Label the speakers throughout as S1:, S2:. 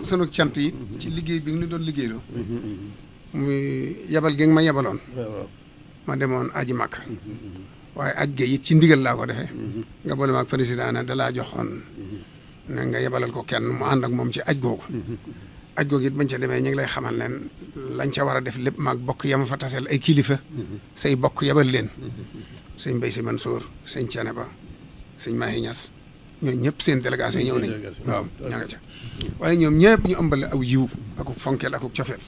S1: sunu cant yi ci liggéey bi nga ñu doon liggéeyloo muy yabal gi nga ma yabaloon ma demoon aji Makka waaye aj ga it ci ndigal laa ko defee nga boole ma ak président ne dalaa joxoon ne nga yabalal ko kenn mu ànd ak moom ci aj googu aj googu it bañ ca demee ñu ngi lay xamal leen lañ ca war a def lépp maag bokk yama fa taseel ay kilifa say bokk yabal leen sëñ Mbay Si Mansour sëñ Cene Ba sëñ Mahi Ñas ñooñu ñëpp seen délégation ñëw nañ waaw ña nga ca waaye ñoom ñëpp ñu ëmbale aw yiw akuk fonkeel akuk cofeel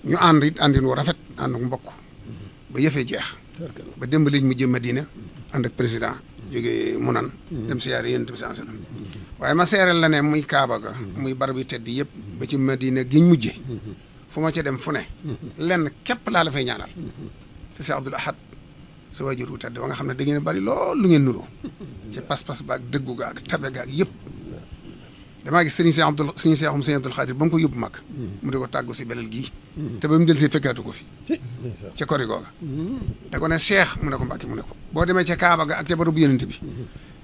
S1: ñu ànd it àndin wu rafet ànd ak mbokk ba yëfee jeex ba démb liñ mu jëm Madina ànd ak président jógee Munan dem siyaare Yonent bi sallallahu alayhi wasallam waaye ma seereel la ne muy Kaaba ga muy barab yu tedd yëpp ba ci Madina giñ mujje fu ma ca dem fu ne lenn képp laa la fay ñaanal te Cheikh Abdoul Ahad sa waajur wu tedd ba nga xam ne da ngeen bari lool lu ngeen nuroo ci pas-pas ba ak dëggu ga ak tabe ga ak yëpp damaa gis sëñ Abdul Xaadir ba mu ko yóbbu mag mu di ko tàggu si belel gii te ba mu del see fekkaatu ko fi ca kori googa da ko ne Cheikh mu ne ko Mbàkke mu ne ko boo demee ca Kaaba ga ak ca barabu Yonent bi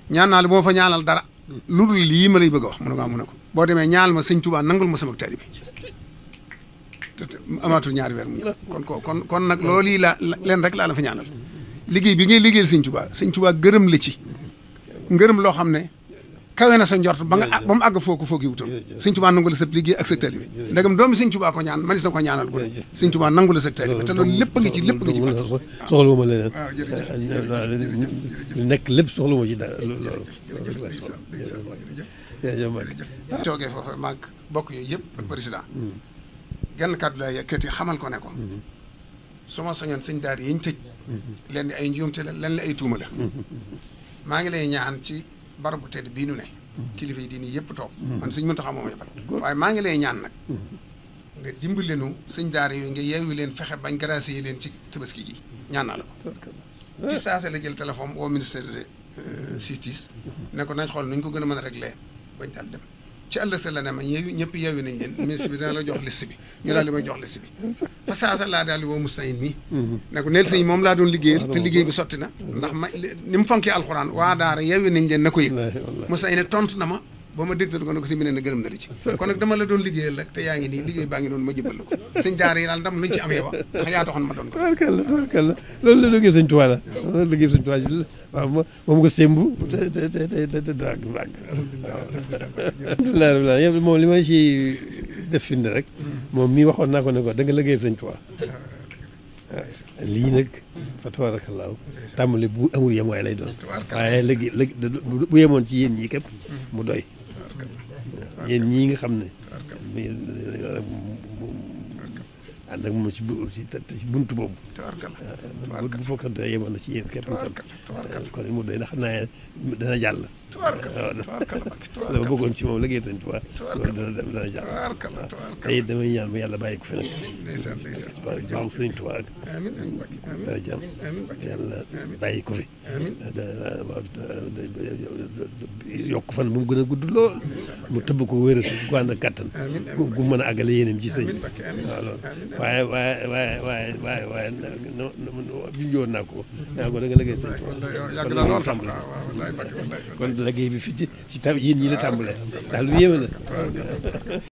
S1: ñaan naa la boo fa ñaanal dara lu dul lii ma lay bëgg a wax mu ne ko mu ne ko boo demee ñaanal ma sëñ Tuubaa nangul ma sama taalibe bi te amaatul ñaari weer mu ñëw kon nag loolu yi leen rek laa la fa ñaanal liggéey bi ngay liggéeyal sëñ Tuubaa gërëm la ci ngërëm loo xam ne kawe na sa njort ba mu àgg foogu wutoon sëñ Tuubaa nangu la sa liggéey ak sa taalibe bi ndegam doomi sëñ Tuubaa ko ñaan manis na ko ñaanal bu sëñ Tuubaa nangu la sa taalibe bi te loolu lépp a ngi ci
S2: soxla ma leneen lu nekk lépp soxla ma ci dara loolu
S1: toogee foofu maag bokk yooyu yëpp ak président genn kàddu la yëkkati xamal ko ne ko su ma sañoon sëñ daara yi ñu tëj leen di ay njuumte la leen la ay tuuma la maa ngi lay ñaan ci barabu tedd bii nu ne kilifa yi diini yëpp toog man sëñ Muntaxa moom yebal waaye maa ngi lay ñaan nag nga dimbali nu sëñ daara yooyu nga yeewi leen fexe bañ gracier leen ci tabaski gi ñaan naa la ko ci saase la jël téléphone au ministère de justice ne ko nañ xool nuñ ko gën a mën a régler bañ daal dem ci ëllëg sa la ne ma ñëpp yeewi nañ leen ministre bi dana la jox liste bi ñu daal di may jox liste bi fa saasa laa daal di woo Moustahine mii ne ko neel sëñ moom laa doon liggéeyal te liggéey bi sotti na ndax ma ni mu fonkee alxuraan waa daara yeewi nañ leen na ko yëg Moustahine tontu na ma ba ma dégtal ko ne ko si mu ne na gërëm na la ci kon nag dama la doon liggéeyal rek te yaa ngi nii liggéey baa ngi noonu ma jëbal la ko sëñ daara yi daal ndam luñ ci am yow ndax yaa taxoon ma doon ko
S2: tabarkalla loolu la liggéey sëñ Tuubaa la loolu liggéey sëñ Tuubaa waaw moom nga sémbu te dàgg alhamdulilah yow moom li ma ci def firnde rek moom mii waxoon naa ko ne ko da nga liggéey sëñ Tuubaa lii nag fa tabaarakallaahu tàmbali bu amul yem waaye lay doon waaye léegi bu yemoon ci yéen ñii képp mu doy yéen ñii nga xam ne ànd ak moom ci buntu boobu bu fekkante yemoon na ci yéen képp kon mu doy ndax xam naa dana jàll dama bëggoon ci moom liggéey Sëñ Tuubaa loolu dana jàll te it damay ñaan mu yàlla bàyyi ko fi nag baaxu Sëñ Tuubaa ak dara jàmm yàlla bàyyi ko fi yokk fan bu mu gën a gudd lool mu tëbb ko wéral ko ànd ak kàttan gu mën a àggale yéenam ci sëñ waaw loolu waaye junjoon naa ko da nga liggéey Sëñ Tuubaa kon liggéey bi fi ci yéen ñi la tàmbalee ndax lu yéeme la